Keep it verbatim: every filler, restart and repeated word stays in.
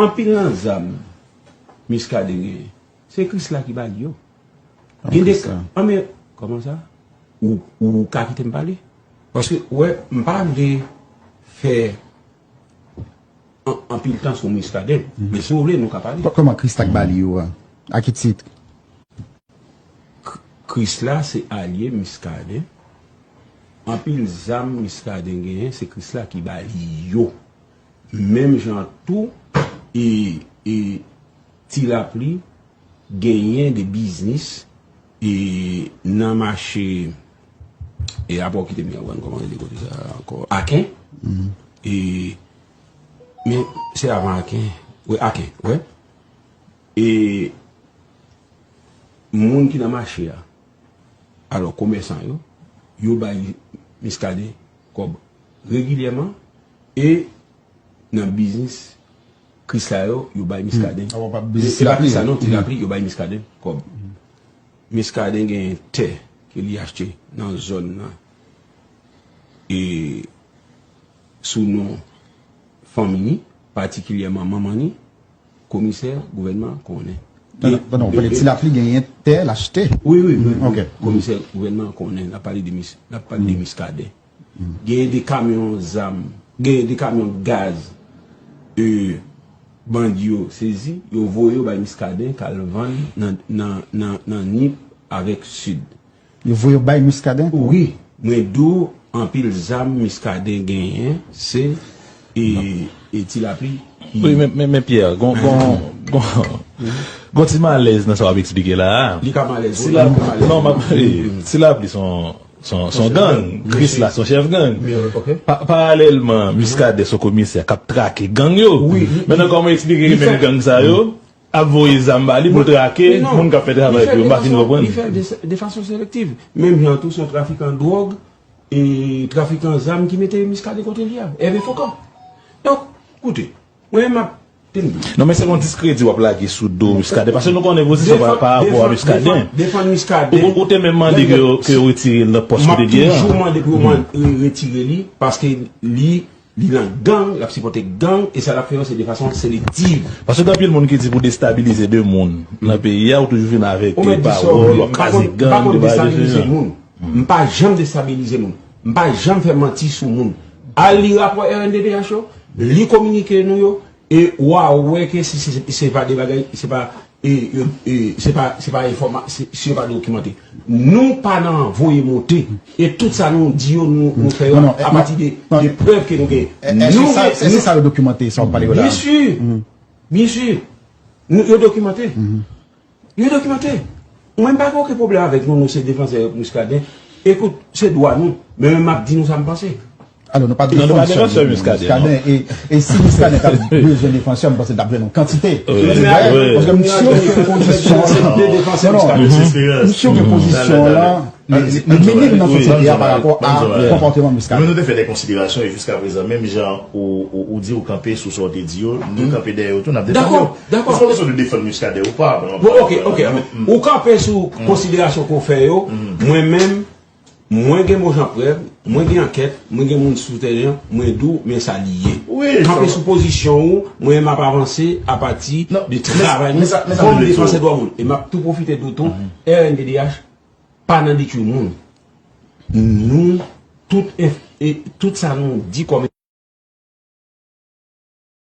Anpil nan zam Muscadin genyen, se Krisla ki ba li yo. Gen de ka, anben, kòman sa? Ou, ou ka kite m pale? Paske, wè, m pa vle fè an- anpil tan sou Muscadin. Men si w vle, nou ka pale. Kòman Krisla k ba li yo a? A ki tit? K- Krisla se alye Muscadin. Anpil zam Muscadin genyen, se Krisla ki ba li yo. Menm jan tou, e, e Ti Lapli genyen de biznis e nan mache, e apre w kite m wè kòman rele kote sa ankò, Aken. E, men se avan Aken. Wi, Aken, wi. E moun ki nan mache a, alò, komèsan yo, yo bay Muscadin kòb regilyèman, e nan biznis Krisla yo, yo bay Muscadin. E pa Krisla non, Ti Lapli, yo bay Muscadin kòb. Muscadin gen tè ke li achte nan zòn nan, e sou non fanmi ni, patikilyèman manman ni, komisè gouvènman konnen. Non, non, non, non, w pale Ti Lapli genyen tè l achte. Wi, wi, wi. Komisè gouvènman konnen, n ap pale de Mis- n ap pale de Muscadin. Genyen de kamyon zam, genyen de kamyon gaz, e, bandi yo sezi, yo voye yo bay Muscadin k al vann nan, nan, nan, nan Nip avèk Sid. Yo voye yo bay Muscadin? Wi, mwen di w, anpil zam Muscadin genyen, se, e, e Ti Lapli ki Wi, men, men, men Pierre, gon, gon, gon, gon ti malèz nan sa w ap eksplike la a. Li ka malèz, Ti Lapli, non, m ap, Ti Lapli se yon, se yon, se yon gang. Krisla se yon chèf gang. Pa- Paralèlman, Muscadin se yon komisè k ap trake gang yo. Men nan kòman w eksplike ke menm gang sa yo ap voye zam ba li pou l trake moun k ap fè travay pou yo, m pa fin konprann. Li fè l de, de fason selektiv. Menm jan tou, se yon trafikan dwòg, e trafikan zam ki mete Muscadin kote li a. Hervé Faucon. Donk, koute, mwen m ap tande. Non, men se yon diskredi w ap lage sou do Muscadin, paske nou konnen pozisyon pa, pa rapò a Muscadin. Defann Muscadin. Ou, ou te menm mande ke yo, ke yo retire l nan pòs kote l ye a. M ap toujou mande pou yo man- re- retire li, paske li Li nan gang, l ap sipòte gang, e sa l ap fè yo se de fason selektiv. Paske gen anpil moun ki di pou destabilize de moun nan peyi a, ou toujou vin avèk de pawòl, w ap kraze gang, de bagay de se jan. M pa janm destabilize moun. M pa janm fè manti sou moun. Al li rapò R N D D H yo, li kominike nou yo, e w a wè ke si se, se pa de bagay, se pa e, yo, e, se pa, se pa enfòma-, se, si yo pa dokimante. Nou pa nan voye monte. E tout sa nou di yo, nou, nou fè yo apati de, de prèv ke nou genyen. Èske sa, èske sa yo dokimante, sa w ap pale yo la? Byen si. Byen si. Nou, yo dokimante. Yo dokimante. Mwen, m pa gen okenn pwoblèm avèk nou, nou se defansè Muscadin. Ekout, se dwa nou. Men, men m ap di nou sa m panse. Alò, nou pa defansè Muscadin. E, e si Muscadin ta bezwen defansè, m panse l t ap jwenn yon kantite. Paske m si ke pozisyon an, non, non, m si ke pozisyon an, li, li mennen nou nan fon seri a pa rapò a konpòteman Muscadin. Men nou te fè de konsiderasyon e jiskaprezan, menm jan ou, ou, ou di ou kanpe sou sa w te di yo, nou kanpe dèyè yo tou, n ap defann yo. Dakò, dakò. Se pa kesyon de defann Muscadin ou pa. Bon, ok, ok. Ou kanpe sou konsiderasyon ke w fè yo, mwen menm, Mwen gen mo jan prèv, mwen gen ankèt, mwen gen moun sou tèren an, mwen di w, men sa li ye. Kanpe sou pozisyon ou, mwen m ap avanse apati de travay nou kòm defansè dwa moun. E m ap tou pwofite di w tou, R N D D H pa nan detwi moun. Nou, tout, e, tout sa nou di kòm